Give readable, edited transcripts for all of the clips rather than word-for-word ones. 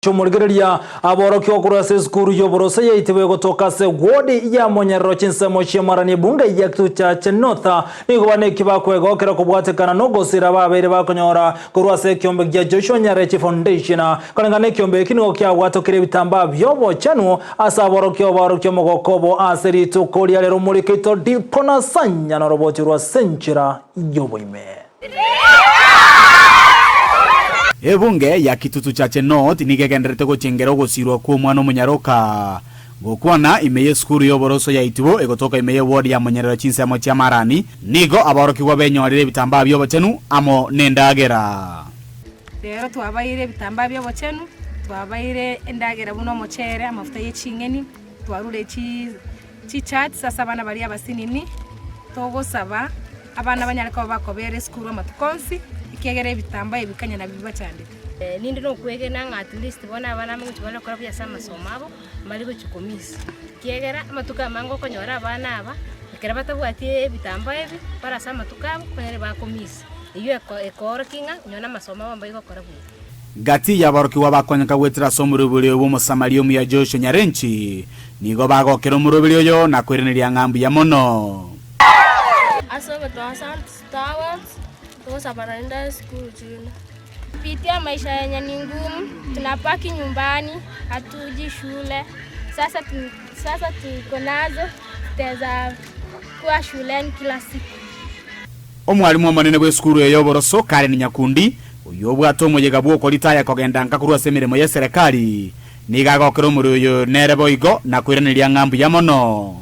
Ch'omorigereria aborokigwa korwa ase esukuru y'oboroso yaitibwe gotoka ase ward ya Monyerero chinsemo chi'emarani ebunge ya Kitutu North nigo bare neki bakwegokera kobwatekana nogosira babeire bakonyora korwa ase ekiombe gia Joshua Nyarechi Foundation. Koreng'ana nekiombe eki nigo kiabwatokire ebitambaa bi'obochenu ase aborokigwa baorokia omogoko obo ase rituko ria rero omorikeito Dipona Sanya noroboti rwa senchera y'oboime. Ebunge ya Kitutu Chache North nigo egendererete gochengera ogosirwa kw'omwana omonyaroka. Gokwana ime y'esukuru y'oboroso ya Itibo egotoka ime y'eward ya Monyerero chinsemo chia Marani, nigo aborokigwa benyorire ebitambaa bi'obochenu amo nendagera. Rero twabaire ebitambaa bi'obochenu, twabaire endagera buna omochere, amafuta ye ching'eni, twarure chi chicharts ase abana baria abasinini, togosaba abana banyare koba bakobera esukuru amatuko onsi, ekiagera ebitambaa ebi kanya nabio bibachandete. Ninde nokwegena ng'a at least bono abana amo ngochia bare gokora buya ase amasomo abo, mbari gochia komiss. Ekiagera amatuko amange okonyora abana aba, ekero batabwati ebitambaa ebi, bare ase amatuko abo, okonyora bakomiss. Eywo eko ekoorokia ng'a onye na amasomo abo mbai gokora buya. Gati y'aborokigwa bakonyeka goetera ase omoroberi oyo bw'Omosamaria omuya Joshua Nyarenchi, nigo bagokera omoroberi oyo na koiraneria ng'a mbuya mono. Ase ogotoa towels, togosaba naende esukuru chinde. Kupitia maisha yenye ni ngumu, tunabaki nyumbani, hatuji shule. Sasa, tu, sasa tuko nazo, tutaweza kuwa shuleni kila siku. Omwalimu omonene bw'esukuru eye y'oboroso, Karen Nyakundi, oyio obwate omoyega bw'okoritaya kogenda nka korwa ase emeremo y'eserekari, nigo agokera omorwoti oyo nere boigo na koiraneria ng'a mbuya mono.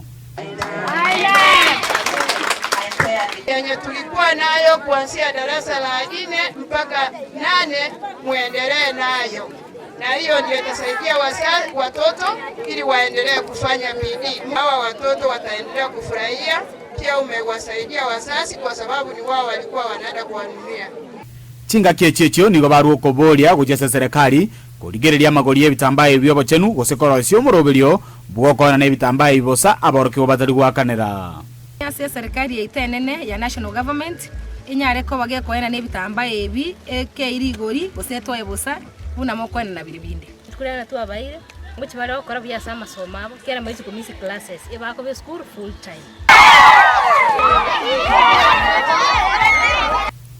Yenye tulikuwa nayo kuanzia darasa la nne mpaka nane, muendelee nayo, na hiyo ndio itasaidia wazazi, watoto ili waendelee kufanya bidii. Hawa watoto wataendelea kufurahia. Pia umewasaidia wazazi kwa sababu ni wao walikuwa wanaenda kuwanunulia. Chingaki echio echio nigo barua okoboria gochia ase eserekari korigereria amagori y'ebitambaa ebi bi'obochenu gose korosia omoroberio bw'okoenana ebitambaa ebi bosa aborokigwa batari goakanera. Ase eserekari yaito enene ya national government enyare koba gekoenana ebitambaa ebi ekei rigori gose etoe bosa buna mokoenana biri binde. Rituko riane twabaire, ngochia bare gokora buya ase amasomo abo, ekiagera maichi komisi classes, ebakoba esukuru full time.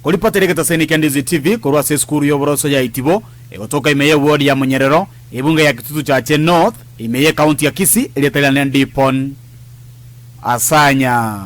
Koripotera egetaseni kia Ndizi TV korwa ase esukuru y'oboroso ya Itibo, egotoka ime y'ewodi ya Monyerero, ebunge ya Kitutu Chache North, ime y'ekaunti ya Kisii, erieta riane Ndipon Asanya.